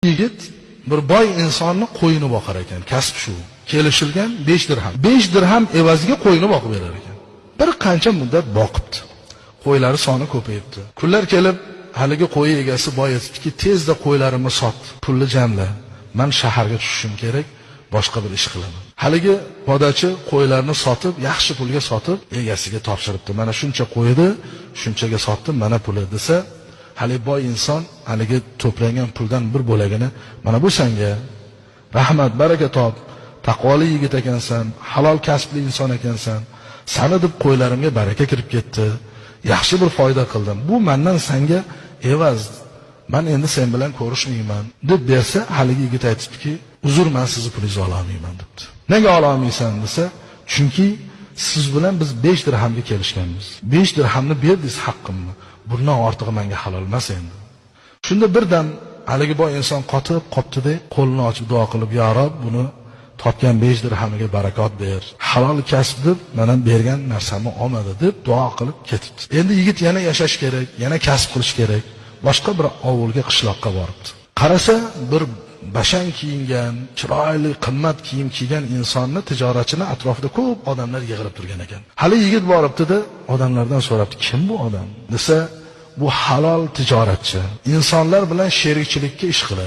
Yigit bir boy insonni qo'yini boqar ekan, kasb shu. Kelishilgan 5 dirham. 5 dirham evaziga qo'yini boqib berar ekan. Bir qancha muddat boqibdi. Qo'ylari soni ko'payibdi. Kunlar kelib haligi qo'y egasi boy aytibdiki, tezda qo'ylarimni sot, pulni jamla. Men shaharga tushishim kerak, boshqa bir ish qilaman. Haligi podachi qo'ylarni sotib, yaxshi pulga sotib, egasiga topshiribdi. Mana shuncha qo'ydi, shunchaga sotdim, mana puli desa, haligi boy inson haligi to'plangan puldan bir bo'lagini mana bu senga, rahmat, baraka top, taqvoli yigit ekansan, halol kasbli inson ekansan, sani deb qo'ylarimga baraka kirib ketdi, yaxshi bir foyda qildim, bu mendan senga evaz, man endi sen bilan ko'rishmayman deb bersa, haligi yigit aytibdiki, uzr, man sizni pulingizni ola olmayman debdi. Nega ola olmaysan desa, chunki siz bilan biz 5 dirhamga kelishganmiz. 5 dirhamni berdingiz haqqimni. Bundan ortig'i menga halol emas endi. Shunda birdan haligi boy inson qotib qopti-da, qo'lini ochib duo qilib, "Ya Rob, buni topgan 5 dirhamiga barakot ber. Halol kasb deb mana bergan narsamni olmadi" deb duo qilib ketibdi. Endi yigit yana yashash kerak, yana kasb qilish kerak. Boshqa bir ovulga, qishloqqa boribdi. Qarasa, bir bashang kiyingan, chiroyli, qimmat kiyim kiygan insonni, tijoratchini atrofida ko'p odamlar yig'ilib turgan ekan. Hali yigit boribdi-da, odamlardan so'rabdi, kim bu odam desa, bu halol tijoratchi. Insonlar bilan sherikchilikka ish qiladi.